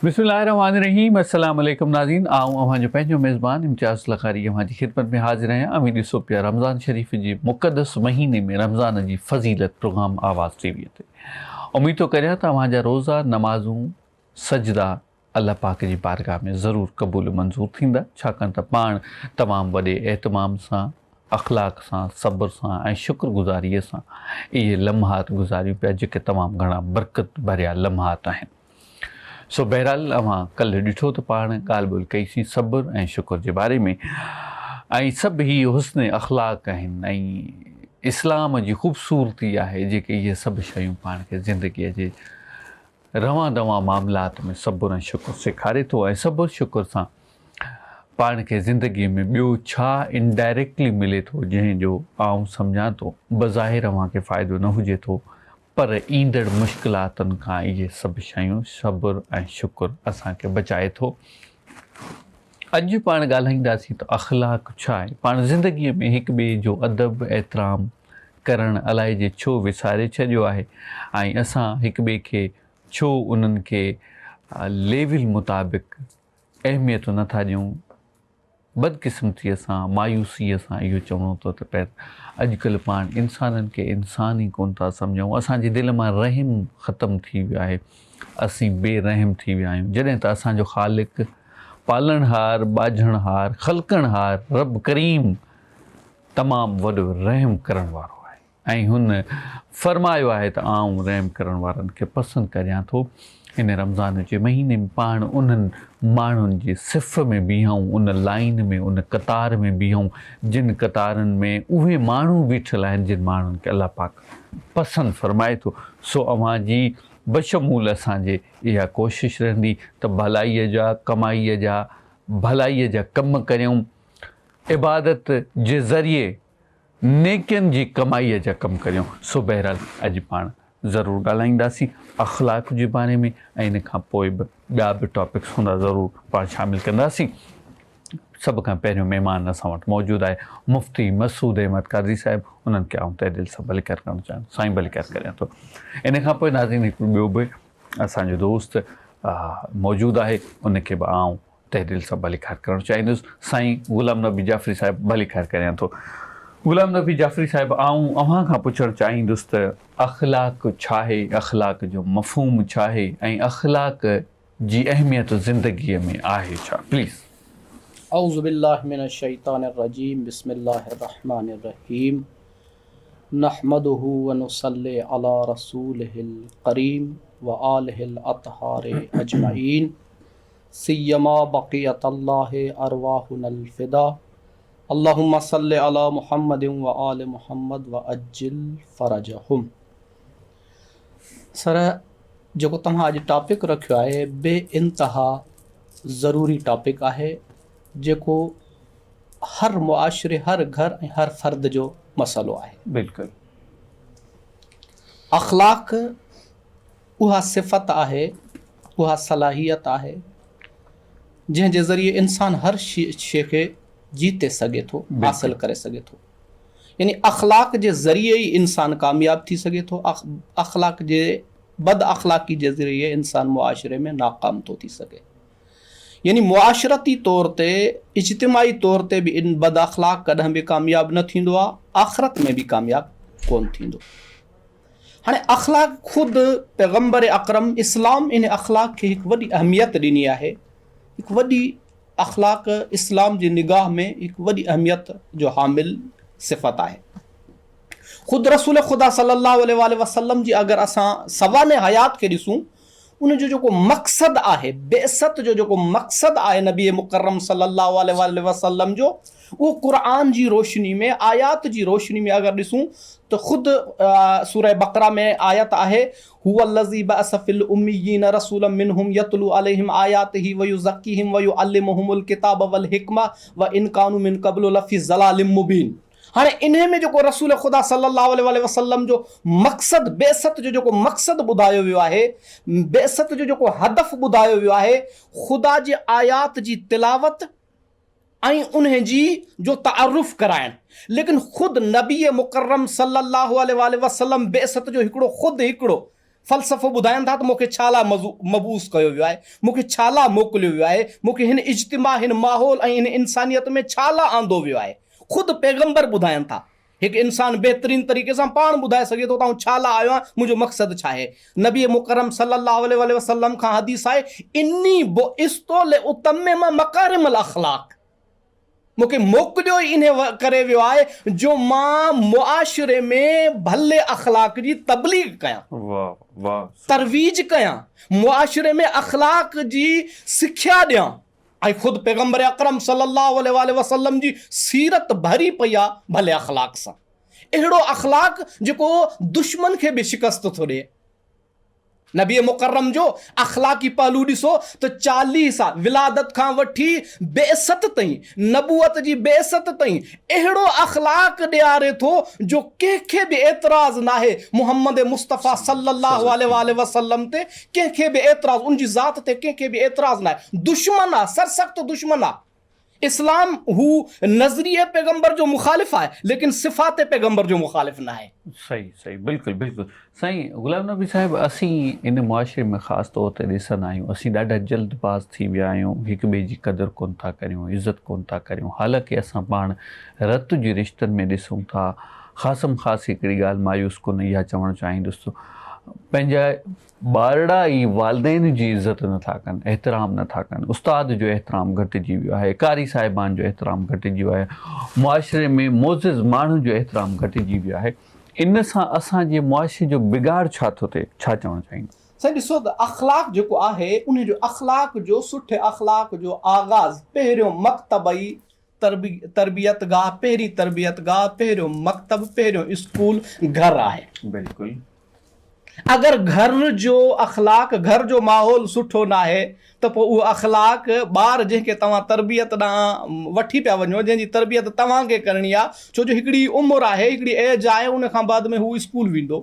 بسم الله الرحمٰن الرحيم السلام عليڪم ناظرين آئون اوهان جو پنهنجو ميزبان امتياز لغاري اوهان جي خدمت ۾ حاضر آهيان اوهين ڏسو پيا رمضان شريف جي مقدس مهيني ۾ رمضان جي فضيلت پروگرام آواز ٽي وي تي اميد ٿو ڪريان ته اوهان جا روزا نمازون سجدا الله پاڪ جي بارگاهه ۾ ضرور قبول و منظور ٿيندا، ڇاڪاڻ ته پاڻ تمام وڏي اهتمام سان، اخلاق سان، صبر سان ۽ شڪر گذاريء سان اهي لمحات گذاريون پيا جيڪي تمام گهڻا برڪت ڀريا لمحات آهن. سو بهرحال اوهان ڪلهه ڏٺو ته پاڻ ڳالهه ٻولهه ڪئي سين صبر ۽ شڪر جي باري ۾ ۽ سڀ هي حسن اخلاق آهن ۽ اسلام جي خوبصورتي آهي جيڪي اهي سڀ شيون پاڻ کي زندگيء جي روان دوان معاملات ۾ صبر ۽ شڪر سيکاري ٿو ۽ صبر شڪر سان پاڻ کي زندگيء ۾ ٻيو ڇا انڊائريڪٽلي ملي ٿو جنهن جو آئون سمجهان ٿو بظاهر اوهان کي فائدو نه هجي ٿو پر ايندڙ مشڪلاتن کان اهي سڀ شيون صبر ۽ شڪر اسان کي بچائي ٿو. اڄ پاڻ ڳالهائينداسين ته اخلاق ڇا آهي؟ پاڻ زندگيء ۾ هڪ ٻئي جو ادب احترام ڪرڻ الائجي ڇو وساري ڇڏيو آهي ۽ اسان هڪ ٻئي کي ڇو انهن کي ليول مطابق اهميت نه ٿا ڏيون؟ بدقسمتيء سان مايوسيء سان اهو چوڻو ٿو ته پئي اڄڪلهه پاڻ انسانن کي انسان ئي ڪونه ٿا سمجهون اسان جي دل مان رحم ختم ٿي ويو آهي اسين بي رحم ٿي ويا آهيون جڏهن ته اسان جو خالق پالڻهار ٻاجهڻهار خلقڻهار رب ڪريم تمام وڏو رحم ڪرڻ وارو آهي ۽ هن فرمايو آهي ته آئون رحم ڪرڻ وارن کي پسند ڪريان ٿو. هن رمضان جي مهيني ۾ پاڻ انهن ماڻهن جي صف ۾ بيهون، ان لائين ۾ ان قطار ۾ بيهون جن قطارن ۾ اهي ماڻهو بيٺل آهن جن ماڻهن کي الله پاڪ پسند فرمائي ٿو. سو اوهان جي بشمول اسان جي اها ڪوشش رهندي ته ڀلائيء جا ڪمائيء جا ڀلائيء جا ڪم ڪريون. عبادت جي ذريعي نيڪين جي ڪمائيء جا ڪم ڪريون. سو بهرحال اڄ پاڻ ضرور ڳالهائينداسين اخلاق جي باري ۾ ۽ ان کان پوء به ٻيا به ٽاپڪس هوندا ضرور پاڻ شامل ڪنداسين. سڀ کان پهريون مهمان اسان وٽ موجود آهي مفتي مسعود احمد قاضي صاحب انهن کي آئون تهه دل سان ڀليڪار ڪرڻ چاهيان ٿو. سائين ڀليڪار ڪريان ٿو. ان کان پوء ناظرين هڪڙو ٻيو به اسان جو دوست موجود آهي ان کي به آئون تهه دل سان ڀليڪار ڪرڻ چاهيندس. سائين غلام نبي جعفري صاحب ڀليڪار ڪريان ٿو. غلام نبي جعفري صاحب آئون اوهان کان پڇڻ چاهيندس ته اخلاق ڇاهي، اخلاق جو مفهوم ڇاهي ۽ اخلاق جي اهميت زندگيء ۾ آهي ڇا؟ پليز. اعوذ بالله من الشيطان الرجيم بسم الله الرحمن الرحيم نحمده ونصلي علي رسوله الڪريم وآله الاطهار اجمعين سيما بقية الله ارواحنا الفدا اللهم صل علي محمد وآل محمد وعجل فرجهم سر جيڪو توهان اڄ ٽاپڪ رکيو آهي بي انتها ضروري ٽاپڪ آهي جيڪو هر معاشري هر گهر ۽ هر فرد جو مسئلو آهي بلڪل اخلاق اها صفت آهي اها صلاحيت آهي جنهن جي ذريعي انسان هر شيء کي جيتي سگهي ٿو حاصل ڪري سگهي ٿو يعني اخلاق جي ذريعي ئي انسان ڪامياب ٿي سگهي ٿو اخلاق جي بد اخلاقي جي ذريعي انسان معاشري ۾ ناڪام ٿو ٿي سگهي يعني معاشرتي طور تي اجتماعي طور تي به ان بد اخلاق ڪڏهن به ڪامياب نه ٿيندو آهي آخرت ۾ به ڪامياب ڪون ٿيندو هاڻي اخلاق خود پيغمبر اڪرم اسلام ان اخلاق کي هڪ وڏي اهميت ڏني آهي هڪ وڏي اخلاق اسلام جي نگاهه ۾ هڪ وڏي اهميت جو حامل صفت آهي خود رسول خدا صلي الله عليه واٰله وسلم جي اگر اسان سوانح حيات کي ڏسون ان جو جيڪو مقصد آهي بعثت جو جيڪو مقصد آهي نبي مڪرم صلي الله عليه واٰله وسلم جو اهو قرآن جي روشني ۾ آيات جي روشني ۾ اگر ڏسون ته خود سوره بقره ۾ آيت آهي هو الذي بعث في الاميين رسولا منهم يتلو عليهم آياته ويزڪيهم ويعلمهم الڪتاب والحڪمة وان ڪانوا من قبل لفي ضلال مبين هاڻي انهي ۾ جيڪو رسول خدا صلي الله عليه واٰله وسلم جو مقصد بعثت جو جيڪو مقصد ٻڌايو ويو آهي بعثت جو جيڪو هدف ٻڌايو ويو آهي خدا جي آيات جي تلاوت ۽ انهي جي جو تعارف ڪرائڻ ليڪن خود نبي مڪرم صلي الله عليه واٰله وسلم بعثت جو هڪڙو خود هڪڙو. فلسفو ٻڌائن ٿا ته مون کي ڇا لاء مبعوث ڪيو ويو آهي، مون کي ڇا لاء موڪليو ويو آهي، مون کي هن اجتماع، هن ماحول ۽ هن انسانيت ۾ ڇا لاء آندو ويو آهي. خود پيغمبر ٻڌائن ٿا. هڪ انسان بهترين طريقي سان پاڻ ٻڌائي سگهي ٿو ته آئون ڇا لاء آيو آهيان، منهنجو مقصد ڇا آهي. نبي مڪرم صلي الله عليه واٰله وسلم کان حديث آهي، اني بعثت لاتمم مڪارم الاخلاق، مون کي موڪليو ئي انهي ڪري ويو آهي جو مان معاشري ۾ ڀلي اخلاق جي تبليغ ڪيان، ترويج ڪيان، معاشري ۾ اخلاق جي سکيا ڏيان. ۽ خود پيغمبر اڪرم صلي الله عليه واٰله وسلم جي سيرت ڀري پئي آ ڀلي اخلاق سان. اهڙو اخلاق جيڪو دشمن کي به شڪست ٿو ڏئي. نبي مڪرم جو اخلاقي پهلو ڏسو ته 40 سال ولادت کان وٺي بعثت تائين، نبوت جي بعثت تائين اهڙو اخلاق ڏياري ٿو جو ڪنهن کي به اعتراض ناهي محمد مصطفيٰ صلي الله عليه واٰله وسلم تي ڪنهن کي به اعتراض ان جي ذات تي ڪنهن کي به اعتراض ناهي. دشمن آ، سرسخت دشمن آ. اسلام هو نظريي پيغمبر جو مخالف آهي ليڪن صفات پيغمبر جو مخالف ناهي. صحيح صحيح بلڪل بلڪل سائين غلام نبي صاحب اسين ان معاشري ۾ خاص طور تي ڏسندا آهيون اسين ڏاڍا جلد باز ٿي ويا آهيون هڪ ٻئي جي قدر ڪون ٿا ڪريون عزت ڪون ٿا ڪريون حالانڪه اسان پاڻ رت جي رشتن ۾ ڏسون ٿا خاصم خاص هڪڙي ڳالهه مايوس ڪن اها چوڻ چاهيندس پنهنجا ٻارڙا ئي والدين جي عزت نه ٿا ڪن، احترام نه ٿا ڪن، استاد جو احترام گهٽجي ويو آهي، قاري صاحبان جو احترام گهٽجي ويو آهي، معاشري ۾ معزز ماڻهن جو احترام گهٽجي ويو آهي، ان سان اسان جي معاشري جو بگاڙ ڇا ٿو ٿئي، ڇا چوڻ چاهيندو؟ سائين ڏسو ته اخلاق جيڪو آهي انهي جو اخلاق جو سٺي اخلاق جو آغاز پهريون مڪتب ئي تربيت گاهه پهرين تربيت گاهه پهريون مڪتب پهريون اسڪول گهر آهي. بلڪل. اگر گهر جو اخلاق گهر جو ماحول سٺو ناهي ته پوء اهو اخلاق ٻار جنهن کي توهان تربيت ڏانهن وٺي پيا وڃو جنهن جي تربيت توهان کي ڪرڻي آهي ڇو جو هڪڙي عمر آهي هڪڙي ايج آهي ان کان بعد ۾ هو اسڪول ويندو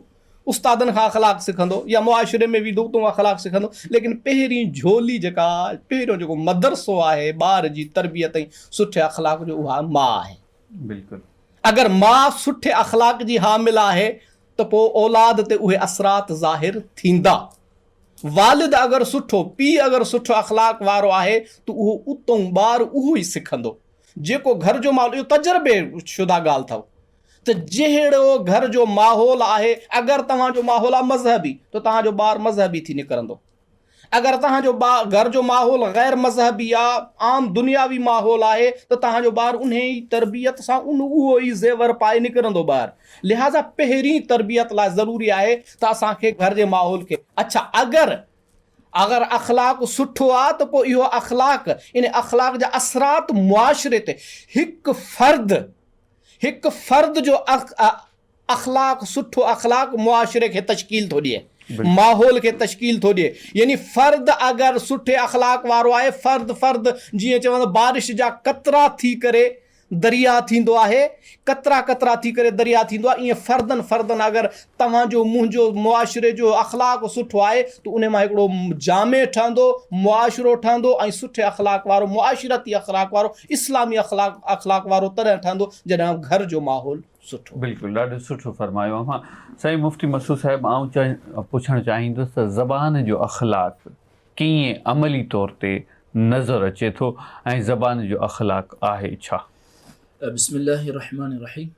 استادن کان اخلاق سکندو يا معاشري ۾ ويندو اتو اخلاق سکندو ليڪن پهرين جهولي جيڪا پهريون جيڪو مدرسو آهي ٻار جي تربيت ۽ سٺي اخلاق جو اها ماء آهي. بلڪل. اگر ماء سٺي اخلاق جي حامل آهي ته پوء اولاد تي اهي اثرات ظاهر ٿيندا. والد اگر سٺو، پيء اگر سٺو اخلاق وارو آهي ته اهو اتئون ٻار اهو ئي سکندو. جيڪو گهر جو ماحول، اهو تجربي شده ڳالهه اٿو ته جهڙو گهر جو ماحول آهي، اگر توهان جو ماحول آهي مذهبي ته توهان جو ٻار مذهبي ٿي نڪرندو. اگر توهان جو گهر جو ماحول غير مذهبي آ، عام دنياوي ماحول آهي ته توهان جو ٻار انهي ئي تربيت سان ان اهو ئي زيور پائي نڪرندو ٻاهر. لهٰذا پهرين تربيت لاء ضروري آهي ته اسان کي گهر جي ماحول کي اڇا اگر اگر اخلاق سٺو آ ته پوء اهو اخلاق ان اخلاق جا اثرات معاشري تي هڪ فرد هڪ فرد جو اخلاق سٺو اخلاق معاشري کي تشڪيل ٿو ڏئي ماحول کي تشڪيل ٿو ڏئي يعني فرد اگر سٺي اخلاق وارو آهي فرد فرد جيئن چون ته بارش جا قطرا ٿي ڪري درياء ٿيندو آهي قطرا قطرا ٿي ڪري درياء ٿيندو آهي ائين فردن فردن اگر توهان جو منهنجو معاشري جو اخلاق سٺو آهي ته ان مان هڪڙو جامع ٺهندو معاشرو ٺهندو ۽ سٺي اخلاق وارو معاشرتي اخلاق وارو اسلامي اخلاق اخلاق وارو تڏهن ٺهندو جڏهن گهر جو ماحول سٺو. بلڪل ڏاڍو سٺو فرمايو اوهان. سائين مفتي مسعود صاحب آئون پڇڻ چاهيندس ته زبان جو اخلاق ڪيئن عملي طور تي نظر اچي ٿو ۽ زبان جو اخلاق آهي ڇا؟ بسم الله الرحمن الرحيم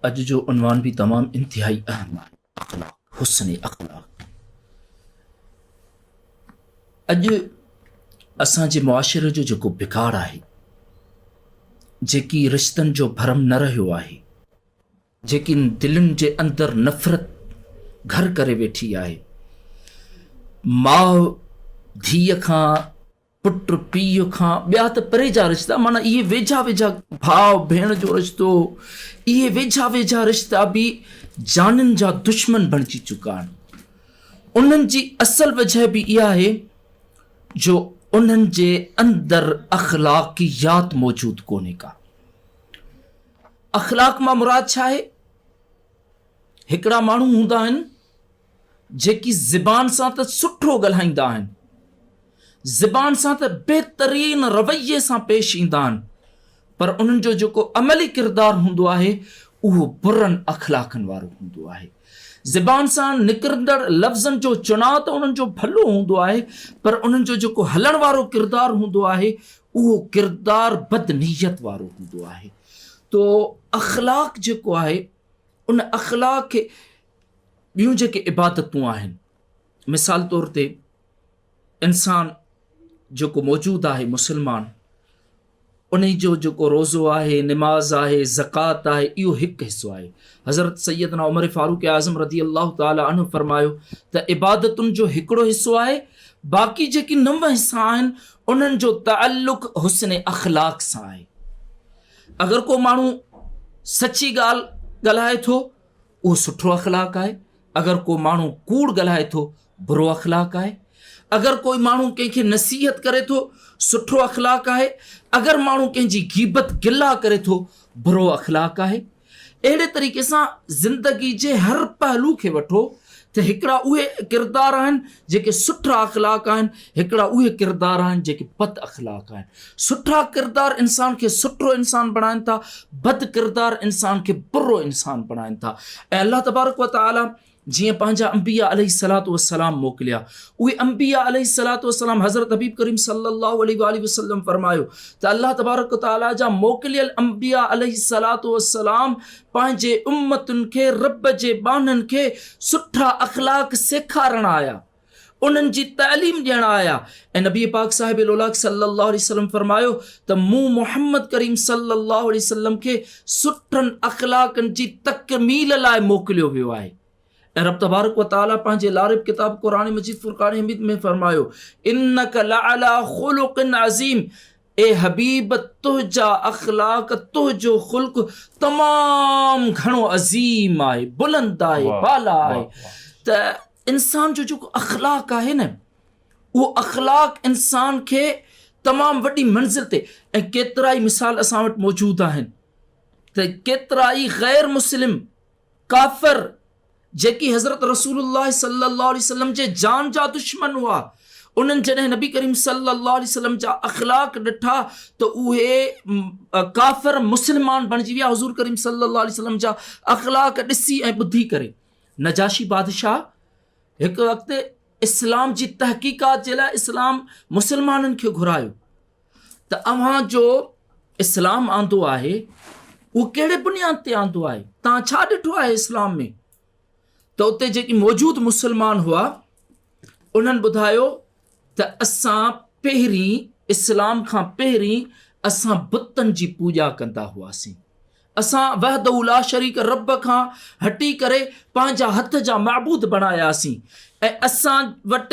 اڄ جو عنوان به تمام انتهائي اهم آهي اخلاق حسن اخلاق اڄ اسان جي معاشري جو جيڪو بگاڙ آهي، جيڪي رشتن جو ڀرم نه رهيو آهي، جيڪي دلين جي اندر نفرت گهر ڪري ويٺي آهي، ماء ڌيء کان، پٽ پيء کان، ٻيا ته پري جا رشتا معنيٰ اهي ويجها ويجها ڀاء ڀيڻ جو رشتو، اهي ويجها ويجها رشتا به جانين جا دشمن بڻجي چڪا آهن. انهن جي اصل وجهه به اها آهي جو انهن جي اندر اخلاقيات موجود ڪونهي ڪا. اخلاق مان مراد ڇا آهي؟ هڪڙا ماڻهو هوندا آهن جيڪي زبان سان ته سٺو ڳالهائيندا آهن، زبان سان ته بهترين رويي سان پيش ايندا آهن پر انهن جو جيڪو عملي ڪردار هوندو آهي اهو برن اخلاقن وارو هوندو آهي. زبان سان نڪرندڙ لفظن جو چناء ته انهن جو ڀلو هوندو آهي پر انهن جو جيڪو هلڻ وارو ڪردار هوندو آهي اهو ڪردار بدنيت وارو هوندو آهي. تو اخلاق جيڪو آهي ان اخلاق کي ٻيون جيڪي عبادتون آهن مثال طور تي انسان جيڪو موجود آهي مسلمان انهي جو جيڪو روزو آهي، نماز آهي، زڪوات آهي، اهو هڪ حصو آهي. حضرت سيدنا عمر فاروق اعظم رضي الله تعالٰي عنه فرمايو ته عبادتن جو هڪڙو حصو آهي، باقي جيڪي نو حصا آهن انهن جو تعلق حسن اخلاق سان آهي. اگر ڪو ماڻهو سچي ڳالهه ڳالهائي ٿو اهو سٺو اخلاق آهي، اگر ڪو ماڻهو ڪوڙ ڳالهائي ٿو برو اخلاق آهي، اگر ڪوئي ماڻهو ڪنهن کي نصيحت ڪري ٿو سٺو اخلاق آهي، اگر ماڻهو ڪنهن جي غيبت گلا ڪري ٿو برو اخلاق آهي. اهڙي طريقي سان زندگي جي هر پهلو کي وٺو ته هڪڙا اهي ڪردار آهن جيڪي سٺا اخلاق آهن، هڪڙا اهي ڪردار آهن جيڪي بد اخلاق آهن. سٺا ڪردار انسان کي سٺو انسان بڻائن ٿا، بد ڪردار انسان کي برو انسان بڻائن ٿا ۽ الله تبارڪ و تعالي جيئن پنهنجا انبياء عليه الصلوة والسلام موڪليا اهي انبياء عليه الصلوة والسلام حضرت حبيب ڪريم صلي الله عليه واٰله وسلم فرمايو ته الله تبارڪ و تعالي جا موڪليل انبياء عليه الصلوة والسلام پنهنجي امتن کي رب جي ٻانهن کي سٺا اخلاق سيکارڻ آيا انهن جي تعليم ڏيڻ آيا ۽ نبي پاڪ صاحب لولاڪ صلي الله عليه وسلم فرمايو ته مون محمد ڪريم صلي الله عليه وسلم کي سٺن اخلاقن جي تڪميل لاء موڪليو ويو آهي ۽ رب تبارڪ و تعالي پنهنجي لارب ڪتاب قرآن مجيد فرقان حميد ۾ فرمايو انک لعلي خلق عظيم اي حبيب تنهنجا اخلاق تنهنجو خلق تمام گهڻو عظيم آهي بلند آهي بالا آهي ته انسان جو جيڪو اخلاق آهي نه اهو اخلاق انسان کي تمام وڏي منزل تي ۽ ڪيترا ئي مثال اسان وٽ موجود آهن ته ڪيترا ئي غير مسلم ڪافر جيڪي حضرت رسول الله صلي الله عليه وسلم جي جان جا دشمن هئا انهن جڏهن نبي ڪريم صلي الله عليه وسلم جا اخلاق ڏٺا ته اهي ڪافر مسلمان بڻجي ويا حضور ڪريم صلي الله عليه وسلم جا اخلاق ڏسي ۽ ٻڌي ڪري نجاشي بادشاهه هڪ وقت اسلام جي تحقيقات جي لاء اسلام مسلمانن کي گهرايو ته اوهان جو اسلام آندو آهي اهو ڪهڙي بنياد تي آندو آهي توهان ڇا ڏٺو آهي اسلام ۾ ته اتي جيڪي موجود مسلمان هئا انهن ٻڌايو ته اسان پهرين اسلام کان پهرين اسان بتن جي پوڄا ڪندا هئاسين اسان وحده لا شريڪ رب کان هٽي ڪري پنهنجا هٿ جا معبود بڻاياسين ۽ اسان وٽ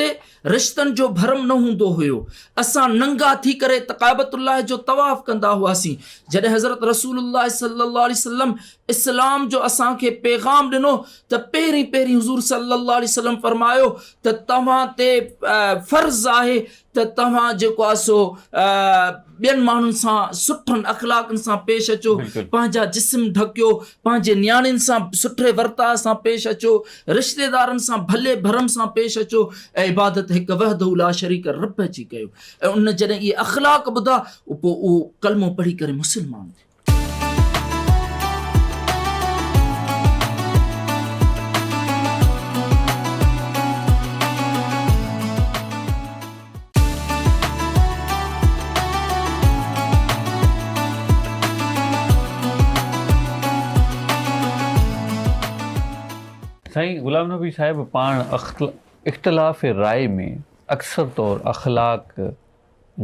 رشتن جو ڀرم نه هوندو هيو. اسان ننگا ٿي ڪري ڪعبة الله جو طواف ڪندا هئاسين. جڏهن حضرت رسول الله صلي الله عليه وسلم اسلام جو اسان کي پيغام ڏنو ته پهرين پهرين حضور صلي الله عليه وسلم فرمايو ته توهان تي فرض آهي ته توهان جيڪو آهي سو ٻين ماڻهن سان سٺن اخلاقن سان پيش اچو، پنهنجا جسم ڍڪيو، پنهنجي نياڻين سان سٺي ورتاء سان پيش اچو، رشتيدارن سان ڀلي ڀرم سان پيش اچو ۽ عبادت هڪ وحده لا شريڪ رب جي ڪيو ۽ ان جڏهن اهي اخلاق ٻڌا پوء اهو ڪلمو پڙهي ڪري مسلمان ٿيو. سائين غلام نبي صاحب پاڻ اختلاف راء ۾ اڪثر طور اخلاق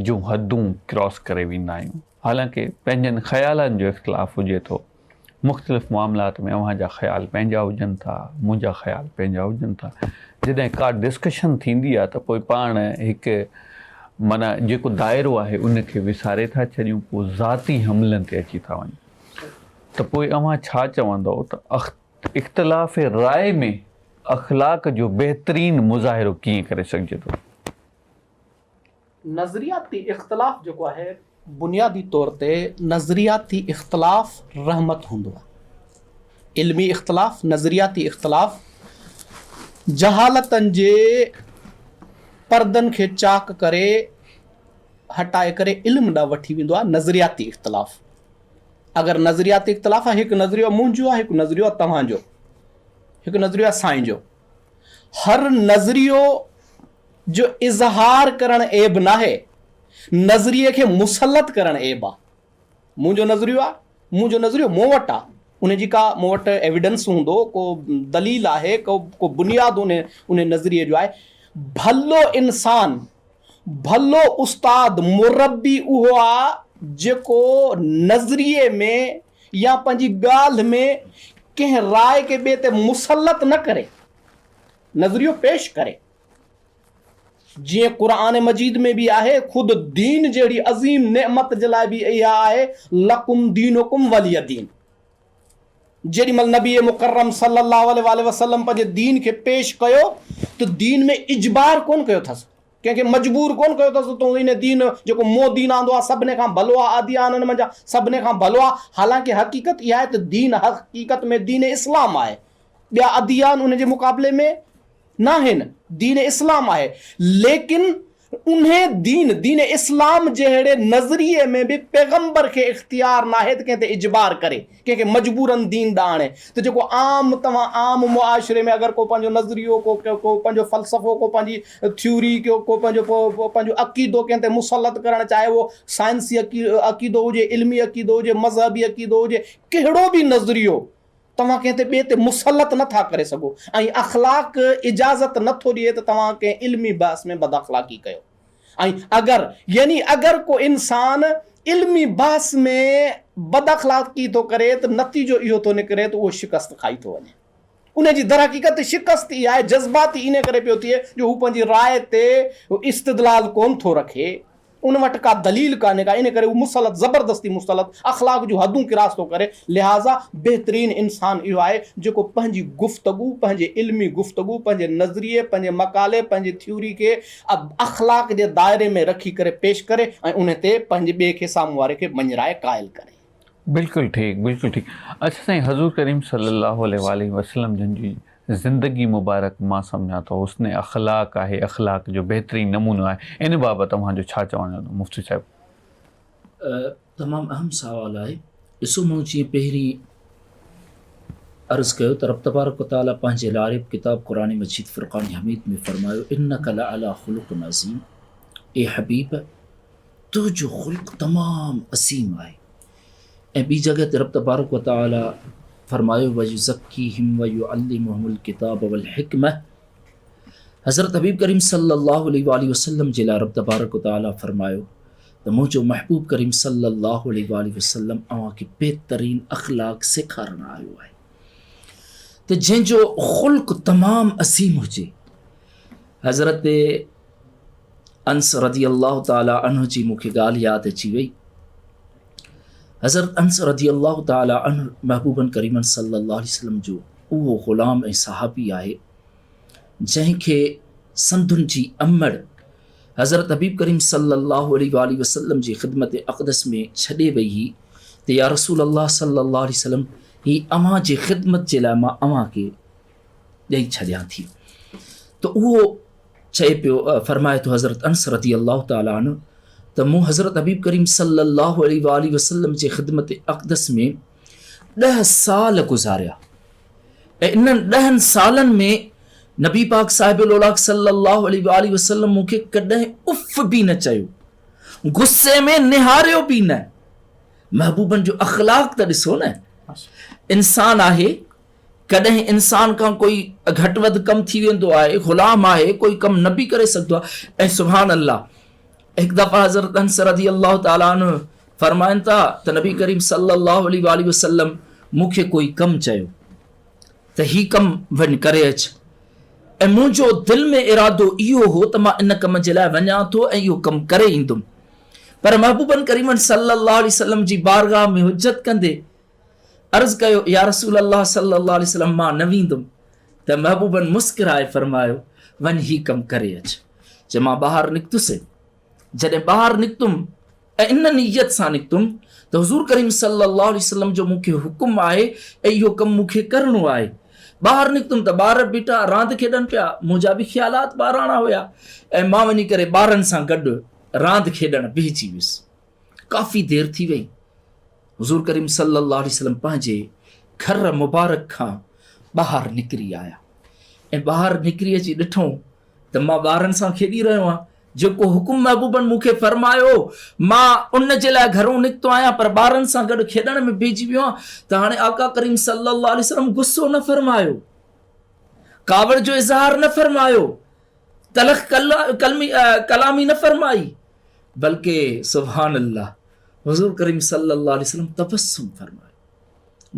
جون حدون ڪراس ڪري ويندا آهيون حالانڪه پنهنجن خيالن جو اختلاف هجي ٿو. مختلف معاملات ۾ اوهان جا خيال پنهنجا هجن ٿا، منهنجا خيال پنهنجا هجن ٿا. جڏهن ڪا ڊسڪشن ٿيندي آهي ته پوء پاڻ هڪ معنيٰ جيڪو دائرو آهي ان کي وساري ٿا ڇڏيون پوء ذاتي حملن تي اچي ٿا وڃون ته پوء اوهان ڇا چوندؤ ته اختلاف راء ۾ اخلاق جو بهترين مظاهرو ڪيئن ڪري سگهجي ٿو؟ نظرياتي اختلاف جيڪو آهي بنيادي طور تي نظرياتي اختلاف رحمت هوندو آهي. علمي اختلاف، نظرياتي اختلاف جهالتن جي پردن کي چاڪ ڪري هٽائي ڪري علم ڏانهن وٺي ويندو آهي نظرياتي اختلاف. اگر نظرياتي اختلاف آهي هڪ نظريو منهنجو آهي هڪ نظريو آهي توهان جو. هڪ نظريو آهي سائين جو. هر نظريو جو اظهار ڪرڻ عيب ناهي، نظريي کي مسلط ڪرڻ عيب آ. منهنجو نظريو آ، منهنجو نظريو مون وٽ آ، ان جي ڪا مون وٽ ايويڊنس هوندو، ڪو دليل آهي، ڪو ڪو بنياد ان ان نظريي جو آهي. ڀلو انسان، ڀلو استاد، مربي اهو آ جيڪو نظريي ۾ يا پنهنجي ڳالهه ۾ ڪنهن راء کي ٻئي تي مسلط نه ڪري، نظريو پيش ڪري. جيئن قرآن مجيد ۾ به آهي، خود دين جهڙي عظيم نعمت جي لاء به اها آهي، لڪم دينڪم ولي دين. جيڏي مهل نبي مڪرم صلي الله عليه واٰله وسلم پنهنجي دين کي پيش ڪيو ته دين ۾ اجبار ڪونه ڪيو اٿس، ڪنهن کي مجبور ڪونه ڪيو اٿس ته تون ان دين جيڪو مون دين آندو آهي سڀني کان ڀلو آهي، اديانن منجهان سڀني کان ڀلو آهي، حالانڪه حقيقت اها آهي ته دين حقيقت ۾ دين اسلام آهي، ٻيا اديان ان جي مقابلي ۾ ناهن، دين اسلام آهي، ليڪن انهي دين، دين اسلام جهڙي نظريي ۾ به پيغمبر کي اختيار ناهي ته ڪنهن تي اجبار ڪري، ڪنهن کي مجبورن دين ڏانهن آڻي ته جيڪو عام توهان عام معاشري ۾ اگر ڪو پنهنجو نظريو، ڪو ڪو پنهنجو فلسفو، ڪو پنهنجي ٿيوري، ڪو ڪو پنهنجو پنهنجو عقيدو ڪنهن تي مسلط ڪرڻ چاهي اهو سائنسي عقيدو هجي، علمي عقيدو هجي، مذهبي عقيدو هجي، ڪهڙو به نظريو توهان ڪنهن تي ٻئي تي مسلط نه ٿا ڪري سگهو ۽ اخلاق اجازت نه ٿو ڏئي ته توهان ڪنهن علمي بحث ۾ بداخلاقي ڪيو ۽ اگر يعني اگر ڪو انسان علمي بحث ۾ بداخلاقي ٿو ڪري ته نتيجو اهو ٿو نڪري ته اهو شڪست کائي ٿو وڃي ان جي درحقيقت شڪست اها آهي جذباتي انهي ڪري پيو ٿئي جو هو پنهنجي راء تي استدلال ڪونه ٿو رکي. ان وٽ ڪا دليل ڪانهي ڪا، ان ڪري هو مسلط، زبردستي مسلط، اخلاق جون حدون ڪراس ٿو ڪري، لهٰذا بهترين انسان اهو آهي جيڪو پنهنجي گفتگو، پنهنجي علمي گفتگو، پنهنجي نظريي، پنهنجي مقالي، پنهنجي ٿيوري کي اخلاق جي دائري ۾ رکي ڪري پيش ڪري ۽ ان تي پنهنجي ٻئي کي سامهون واري کي مڃرائي قائل ڪري. بلڪل ٺيڪ بلڪل ٺيڪ اڇا سائين حضور ڪريم صلي الله عليه واٰله وسلم جن جي زندگي مبارڪ مان سمجهان ٿو حسن اخلاق آهي اخلاق جو بهترين نمونو آهي ان بابت اوهان جو ڇا چوڻ هوندو مفتي صاحب. تمام اهم سوال آهي ڏسو مون جيئن پهرين عرض ڪيو ته رب تبارڪ و تعالي پنهنجي لاريب ڪتاب قرآن مجيد فرقان حميد ۾ فرمايو انک لعلي خلق عظيم اي حبيب تنهنجو خلق تمام عظيم آهي ۽ ٻي جڳهه تي رب تبارڪ و تعالي فرمايو ويزڪيهم ويعلمهم الڪتاب والحڪمه حضرت حبيب ڪريم صلي الله عليه واٰله وسلم جي لاء رب تبارڪ و تعالي فرمايو ته منهنجو محبوب ڪريم صلي الله عليه واٰله وسلم اوهان کي بهترين اخلاق سيکارڻ آيو آهي ته جنهن جو خلق تمام عظيم هجي حضرت انس رضي الله تعالٰي عنه جي مون کي ڳالهه ياد اچي وئي. حضرت انس رضي الله تعالٰي عنه محبوبن ڪريمن صلي الله عليه وسلم جو اهو غلام ۽ صحابي آهي جنهن کي سنڌن جي امڙ حضرت حبيب ڪريم صلي الله عليه واٰله وسلم جي خدمت اقدس ۾ ڇڏي وئي هئي ته يا رسول الله صلي الله عليه وسلم هي اوهان جي خدمت جي لاء مان اوهان کي ڏئي ڇڏيان ٿي ته اهو چئي پيو، فرمائي ٿو حضرت انس رضي الله تعالٰي عنه ته مون حضرت حبيب ڪريم صلّي الله عليه واٰله وسلّم جي خدمت اقدس ۾ ڏهه سال گذاريا ۽ انهن ڏهن سالن ۾ نبي پاڪ صاحب الولاڪ صلّي الله عليه واٰله وسلّم مون کي ڪڏهن اف به نه چيو، غصي ۾ نهاريو به نه. محبوبن جو اخلاق ته ڏسو نه، انسان آهي ڪڏهن انسان کان ڪوئي گهٽ وڌ ڪم ٿي ويندو آهي، غلام آهي، ڪوئي ڪم نه به ڪري سگهندو آهي ۽ سبحان الله هڪ دفعه حضرت انس رضي الله تعالٰي عنه فرمائن ٿا ته نبي ڪريم صلي الله عليه واٰله وسلم مون کي ڪوئي ڪم چيو ته هي ڪم وڃ ڪري اچ ۽ منهنجو دل ۾ ارادو اهو هو ته مان ان ڪم جي لاء وڃان ٿو ۽ اهو ڪم ڪري ايندم پر محبوبن ڪريمن صلي الله عليه وسلم جي بارگاهه ۾ حجت ڪندي عرض ڪيو، يا رسول الله صلّي الله عليه وسلّم مان نه ويندم ته محبوبن مسڪرائي فرمايو، وڃ هي ڪم ڪري اچ. چي مان ٻاهر نڪتس، جڏهن ٻاهر نڪتم ۽ ان نيت سان نڪتم ته حضور ڪريم صلّي الله عليه وسلّم جو مون کي حڪم آهي ۽ اهو ڪم مون کي ڪرڻو آهي. ٻاهر نڪتم ته ٻار بيٺا راند کيڏن پيا، منهنجا به خيالات ٻاراڻا هيا ۽ مان وڃي ڪري ٻارن سان گڏ راند کيڏڻ بيهجي ويس. ڪافي دير ٿي وئي. حضور ڪريم صلي الله عليه وسلم پنهنجي گهر مبارڪ کان ٻاهر نڪري آيا ۽ ٻاهر نڪري اچي ڏٺو ته مان ٻارن سان کيڏي رهيو آهيان. جيڪو حڪم محبوبن مون کي فرمايو هو، مان ان جي لاء گهرئون نڪتو آهيان، پر ٻارن سان گڏ کيڏڻ ۾ بيهجي ويو آهيان ته هاڻي آقا ڪريم صلّي اللّٰه عليه وسلّم غصو نه فرمايو، ڪاوڙ جو اظهار نه فرمايو، تلخ ڪلامي نه فرمائي، بلڪه سبحان الله حضور ڪريم صلّي اللّٰه عليه وسلّم تبسم فرمايو،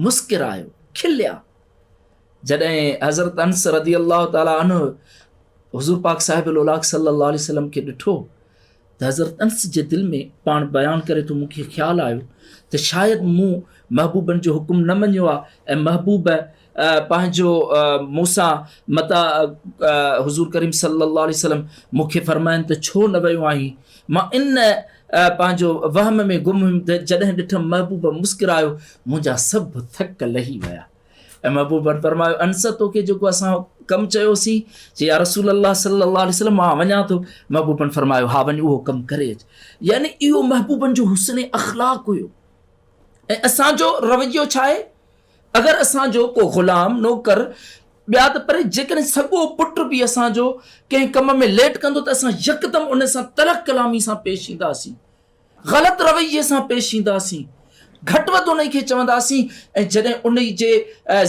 مسڪرايو، کليا. جڏهن حضرت انس رضي الله تعالٰي عنه حضور پاڪ صاحب الاولاق صلي الله عليه وسلم کي ڏٺو ته حضرت انس جي دل ۾ پاڻ بيان ڪري ٿو مون کي خيال آيو ته شايد مون محبوبن جو حڪم نه مڃيو آهي ۽ محبوب پنهنجو مون سان متا حضور ڪريم صلي الله عليه وسلم مون کي فرمائن ته ڇو نه ويو آهين مان ان پنهنجو وهم ۾ گم هيم ته جڏهن ڏٺم محبوب مسڪرايو منهنجا سڀ ٿڪ لهي ويا ۽ محبوبن فرمايو، انس توکي جيڪو اسان ڪم چيوسين؟ چي يا رسول الله صلي الله عليه وسلم مان وڃان ٿو. محبوبن فرمايو، ها وڃ اهو ڪم ڪري اچ. يعني اهو محبوبن جو حسن اخلاق هيو. ۽ اسان جو رويو ڇا آهي؟ اگر اسان جو ڪو غلام، نوڪر، ٻيا ته پري جيڪڏهن سڳو پٽ به اسان جو ڪنهن ڪم ۾ ليٽ ڪندو ته اسان يڪدم ان سان تلخ ڪلامي سان پيش اينداسين. غلط رويي سان پيش اينداسين، گهٽ وڌ انهي کي چونداسين ۽ جڏهن انهي جي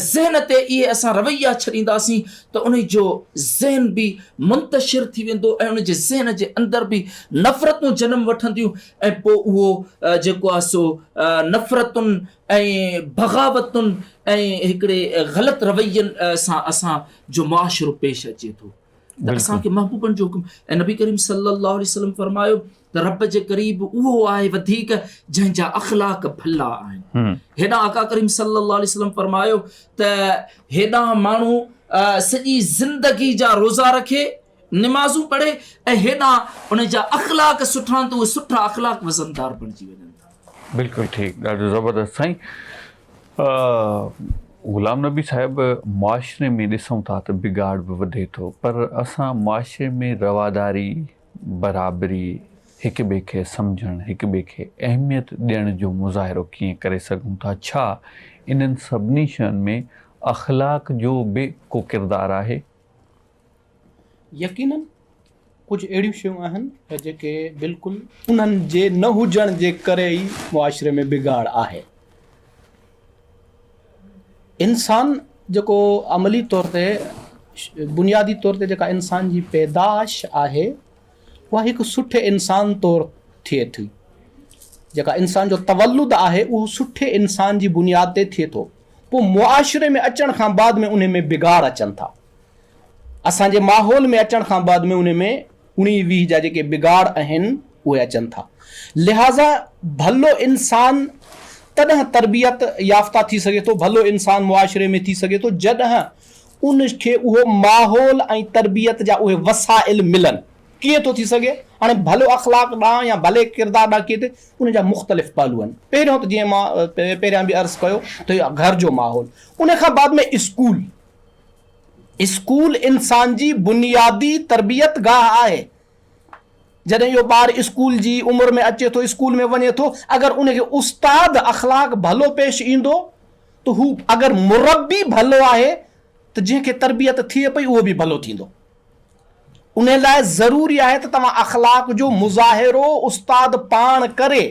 ذهن تي اهي اسان رويا ڇڏينداسين ته انهي جو ذهن به منتشر ٿي ويندو ۽ ان جي ذهن جي اندر به نفرتون جنم وٺنديون ۽ پوء اهو جيڪو آهي سو نفرتن ۽ بغاوتن ۽ هڪڙي غلط روين سان اسان جو معاشرو پيش اچي ٿو ته اسان کي محبوبن جو حڪم ۽ نبي ڪريم صلي الله عليه وسلم فرمايو ته رب جي قريب اهو آهي وڌيڪ جنهن جا اخلاق ڀلا آهن. هيڏانهن آقا ڪريم صلي الله عليه وسلم فرمايو ته هيڏانهن ماڻهو سڄي زندگي جا روزا رکي، نمازون پڙهي ۽ هيڏانهن ان جا اخلاق سٺا آهن ته اهي سٺا اخلاق وزندار بڻجي وڃن ٿا. بلڪل ٺيڪ ڏاڍو زبردست سائين غلام نبي صاحب معاشري ۾ ڏسون ٿا ته بگاڙ به وڌي ٿو پر اسان معاشري ۾ رواداري برابري، هڪ ٻئي کي سمجهڻ، هڪ ٻئي کي اهميت ڏيڻ جو مظاهرو ڪيئن ڪري سگهون ٿا؟ ڇا انهن سڀني شين ۾ اخلاق جو به ڪو ڪردار آهي؟ يقيناً ڪجهه اهڙيون شيون آهن جيڪي بلڪل انهن جي نه هجڻ جي ڪري ئي معاشري ۾ بگاڙ آهي. انسان جيڪو عملي طور تي بنيادي طور تي جيڪا انسان جي پيدائش آهي اها هڪ سٺي انسان طور ٿئي ٿي جيڪا انسان جو تولد آهي اهو سٺي انسان جي بنياد تي ٿئي ٿو پوء معاشري ۾ اچڻ کان بعد ۾ ان ۾ بگاڙ اچن ٿا اسان جي ماحول ۾ اچڻ کان بعد ۾ ان ۾ اڻيهه ويهه جا جيڪي بگاڙ اهن اهي اچن ٿا. لهٰذا ڀلو انسان تڏهن تربيت يافته ٿي سگهي ٿو، ڀلو انسان معاشري ۾ ٿي سگهي ٿو جڏهن ان کي اهو ماحول ۽ تربيت جا اهي وسائل ملن. ڪيئن ٿو ٿي سگهي؟ هاڻي ڀلو اخلاق ڏانهن يا ڀلي ڪردار ڏانهن ڪيئن ٿي ان جا مختلف پهلو آهن. پهريون ته جيئن مان پهريان به عرض ڪيو ته گهر جو ماحول ان کان بعد ۾ اسڪول. اسڪول انسان جي بنيادي تربيت گاهه آهي. جڏهن اهو ٻار اسڪول جي عمر ۾ اچي ٿو، اسڪول ۾ وڃي ٿو، اگر ان کي استاد اخلاق ڀلو پيش ايندو ته هو اگر مربي ڀلو آهي ته جنهن کي تربيت ٿئي پئي اهو به ڀلو ٿيندو. ان لاء ضروري آهي ته توهان اخلاق جو مظاهرو استاد پاڻ ڪري،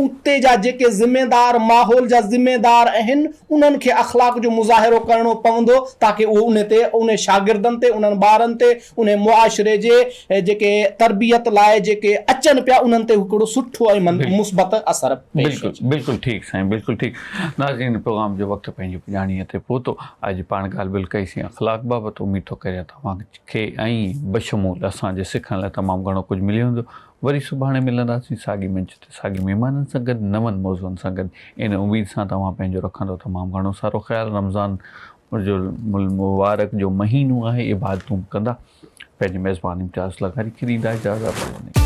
اتي جا جيڪي ذميدار ماحول جا ذميدار اهن انهن کي اخلاق جو مظاهرو ڪرڻو پوندو تاڪه اهو ان تي انهي شاگردن تي انهن ٻارن تي انهي معاشري جي جيڪي تربيت لاء جيڪي اچن پيا انهن تي هڪڙو سٺو ۽ مثبت اثر پيش بلڪل اچي. بلڪل ٺيڪ سائين بلڪل ٺيڪ ناظرين پروگرام جو وقت پنهنجي پڄاڻيء تي پهتو اڄ پاڻ ڳالهه ٻولهه ڪئي سين اخلاق بابت اميد ٿو ڪريان توهان کي ۽ بشمول اسان جي سکڻ لاء تمام گهڻو ڪجهه مليو هوندو. وري سڀاڻي ملنداسين ساڳي منچ تي ساڳي مهمانن سان گڏ نون موضوعن سان گڏ ان اميد سان ته اوهان پنهنجو رکندو تمام گهڻو سارو خيال رمضان جو المبارڪ جو مهينو آهي عبادتون به ڪندا پنهنجي ميزبان امتياز لغاري کي ڏيندا اجازت.